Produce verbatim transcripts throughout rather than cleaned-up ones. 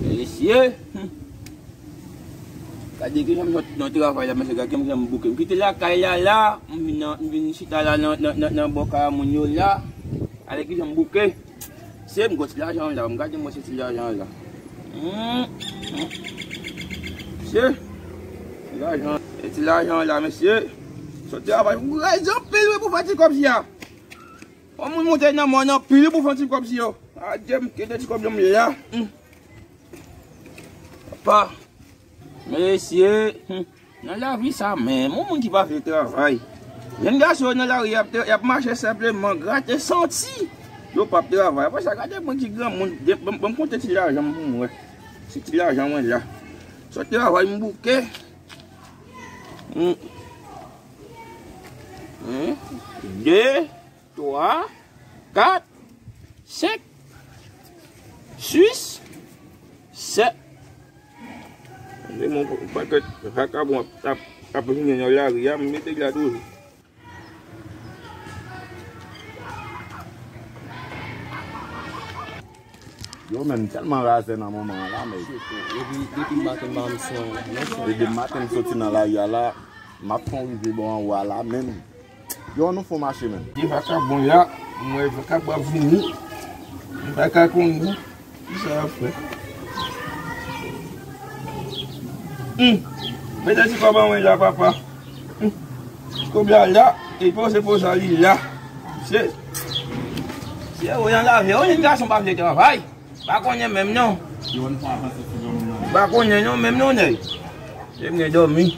Mesye, hmm. Gade kijan m sot nan travay la, mesye, gade kijan m bouke. M kite lakay la la, m vin nan, m vin chita la nan, nan, nan, nan bò kay moun yo la. Gade kijan m bouke. Se m gwo ti lajan la, m gade mwen se ti lajan la. Hmm, hmm. Se ti lajan, se ti lajan la, mesye. Sot travay, m rèd anpil wi pou fè ti kòb si a. Yon moun monte nan mòn anpil pou fè ti kòb si yo. Adye, m kite ti kòb yo m la. Hmm. Papa, mesye, hmm, nan lavi sa menm, yon moun ki pa vle travay. Jèn gason yo nan lari, y ap, y ap mache senpleman, grate santi. Yo p ap travay. Apre sa, gade mwen ki granmoun, de, ban, ban m konte ti lajan m pou mwen. Se ti lajan mwen la. Sot travay, m bouke. Hmm. Hmm. De. Twa, kat, senk, sis, sèt. Demen yon pakèt vakabon ap, ap, ap vini nan lari a, m mete l la toujou. Yo, men, m tèlman razè nan moman an la, men. Depi, depi maten, m pa janm sonje, non, frè. Depi maten, m soti nan lari a la, m ap fè yon rive bò anwo a la, men. Yo, nou fon mache menm. Gen vakabon la, m wè vakabon ap vini. M pa ka konnen kisa y ap fè. Hmm. Mete ti kòb an mwen la, papa. Hmm. Ti kòb la la, e poze poz a li la. Se, se ou nan lave, ou jèn gason pa vle travay. Pa konnen menm non. Pa konnen non, menm non, nèg. Se m gen dòmi.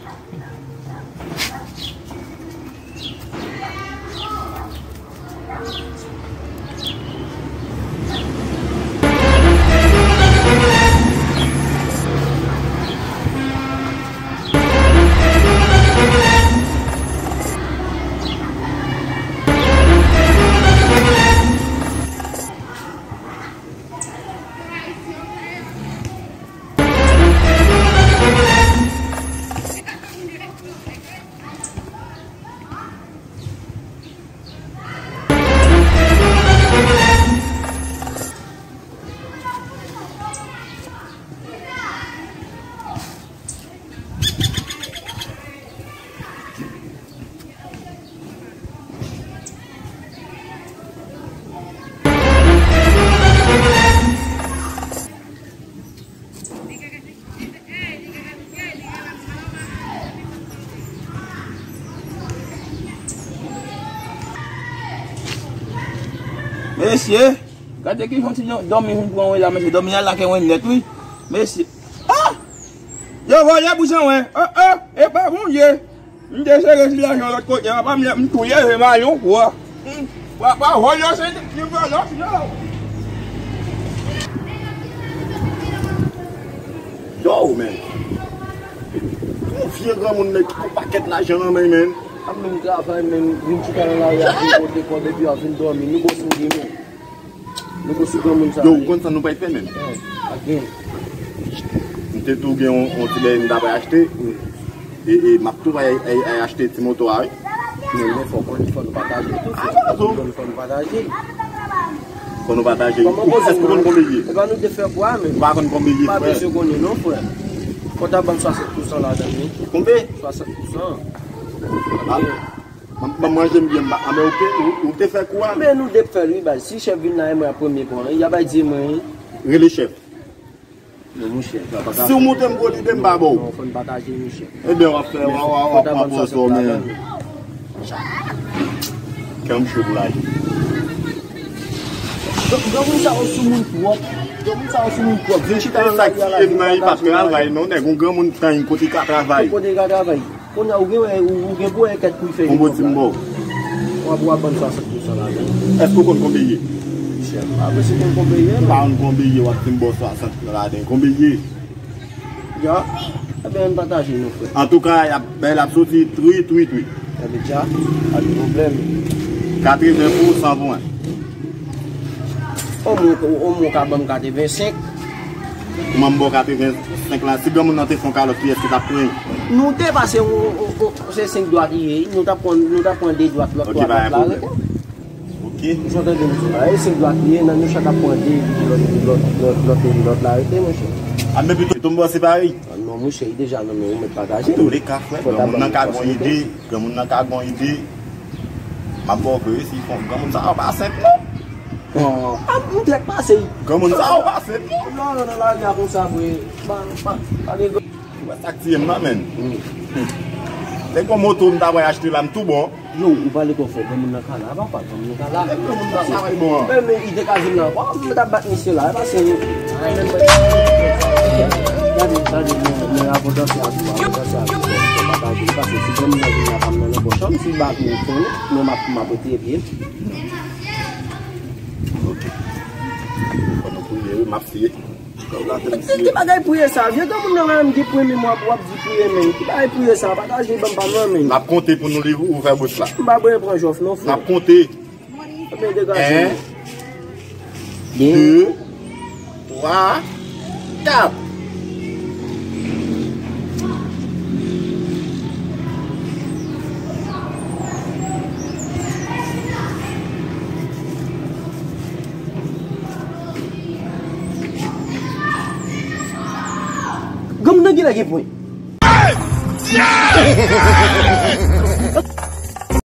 Mesye, gade ki jan ti dòmi vin pran wi la, mesye. Dòmi a lake wi nèt wi. Mesye. Ah! Yo vòlè bouch an wen. Oh, oh, e pa Bondye. M te sere ti lajan lòt kote, papa m, m tou leve m al yon fwa. Hmm. Papa, vòlè se li vòlè yo. Yo, men. Yon vye granmoun nèg, yon pakèt lajan nan men, men. Ap menm travay, men, vin chita nan lari a, vin pote kòb, epi ap vin dòmi. Nou bò sou li, men. Nou bò sou granmoun sa. Yo, ou konn sa nou pral fè, men? Eh, pa gen. M te tou gen yon, yon ti bagay m ta pral achte. Wi. E, e, m ap tou al, al, al achte ti moto a, wi. Men, men fò, fò, fò nou pataje tou. Ah, non, tou. Fò nou pataje. Fò nou pataje. Kòman koze? Èske ou konn konbyen li ye? E pa nou te fè kwa, men. Ou pa konn konbyen li ye, frè? M pa bezwen konnen, non, frè. Fò ta ban m swasant pousan ladan l, wi. Konbyen? Swasant pousan. Ah. Ban m, ban m ranje m byen, m pa, ah, men ok, ou, ou te fè kou a? Men nou de fè l, wi, baz. Si chèf vin la, e mwen ap premye pran, y ap di mwen, wi. Rele chèf. Non, monchè, sa pa ka fèt. Si w montre m gwo lide, m pa ba w. Non, fò n pataje, monchè. Ebyen, w ap fè, w ap, w ap, w ap pran pòz ou menm. Kè m cho pou lajan. Granmoun sa yo sou moun pwòp. Granmoun sa yo sou moun pwòp. Vin chita nan lari a la, vin pataje. Sa ki fè m nan, li pa travay, non, nèg, yon granmoun tann kote l ka travay. Kote l ka travay. Kounye a, ou gen, ou, ou gen pou wè kèt pou l fè. Konbyen ti m ba w? W ap, w ap ban m swasant pousan ladan. Èske w konn konbyen ye? Monchè, m pa vle si konn konbyen ye, non. M pa konn konbyen ye, w ap di m ba w swasant ladan. Konbyen ye? Ya. Ebyen, ann pataje non, frè. Antouka, y ap, bagay la ap soti twi, twi, twi. Ebyen, dja, pa de pwoblèm. Katreven pou san pou en. Omwen, omwen w ka ban m katrevensenk. Kòman m ba w katrevensenk la? Si granmoun nan te fè yon kalòt, kiyès ki t ap plenyen? Nou te pase yon, yon, yon, se senk dwat li ye, nou t ap pran, nou t ap pran de dwat, lòt twa dwat la rete. Ok. Ou sa tande m di w la, e senk dwat li ye, nan nou chak ap pran de, lòt, lòt, lòt, lòt, lòt la rete, monchè. A men pito tonbe separe. Non, monchè, li deja nan men ou, mèt pataje. An tou le ka, frè, granmoun nan ka gon ide, granmoun nan ka gon ide. M ap ba w vre, si fon, granmoun sa yo pa senp, non. Bon, a, m trèt pase. Granmoun sa yo pa senp, non. Non, non, nan lari a konsa, vre. Pa, pa, pa gen gran- Ou wè sa k tiye m nan, menn. Se gon moto m ta pral achte la, m tou bon. Yo, ou pale twò fò, granmoun nan ka la, papa, granmoun nan ka la. E granmoun nan ka la, bon. Men, men, li te ka vin la ankò, m t ap bat misye la, e pa se nou. Gade, gade, men, men, avè danse a tou, avè danse a tou, fò, fò pataje, paske si granmoun nan vin la, pa m nan nan pòch, si l ba tou, fò, non, m ap, m ap retire pye. Ok. Fò nou priye, wi, m ap priye. Ki bagay priye sa? Vye granmoun nan menm ki priye menm w ap, w ap di priye menm. Ki bagay priye sa? Pataje ban m pa m nan menm. N ap konte pou nou li ou fè bouch la. M pa bezwen pran jòf non, frè. N ap konte. Ebyen degaje. En, de, twa, kat. Granmoun nan genlè gen pwen.